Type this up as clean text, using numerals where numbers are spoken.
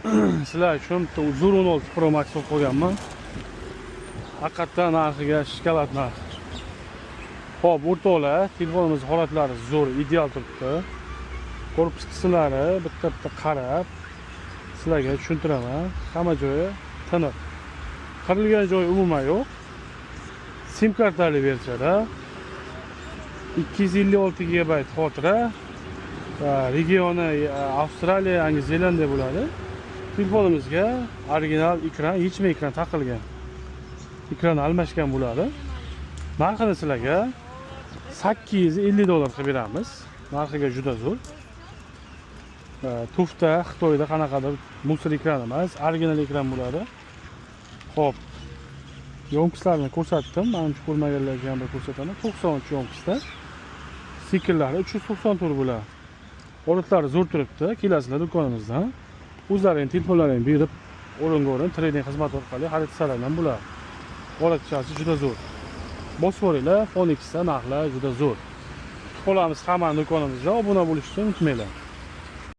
Sizlar uchun bitta zo'r 16 Pro Max olib qo'yganman. Haqiqatdan narxiga shokolad narx. Xo'p, o'rtoqlar, telefonimiz holatlari zo'r, ideal turibdi. Korpus qismlari bitta bitta qarab sizlarga tushuntiraman. Hamma joyi tiniq. Qirilgan joyi umuman yo'q. Sim kartali versiyada 256 gigabayt xotira va regioni Avstraliya, Yangi Zelandiya bo'ladi. Telefonimizga original ekran, yechma ekran taqilgan. Ekran almashgan bo'ladi. Narxini sizlarga 850 dollar qilib beramiz. Narxiga juda zo'r. Tufta Xitoyda qanaqadir мусор ekran emas, original ekran bo'ladi. Xo'p. Ёмкость larni ko'rsatdim. Manimcha, ko'rmaganlarga ham bir ko'rsataman. 93 ёмкость da. Stikerlari 394 bo'ladi. Holatlari zo'r turibdi. Kelasizlar do'konimizdan. O'zlaring telefonlaringni berib, o'ringa o'rin trade-in xizmati orqali xarid qilsalar ham bo'ladi. Holatchasi juda zo'r. Bosib yuboringlar, Fonixda narxlar juda zo'r. Kutib qolamiz hammani do'konimizda. Obuna bo'lishni unutmanglar.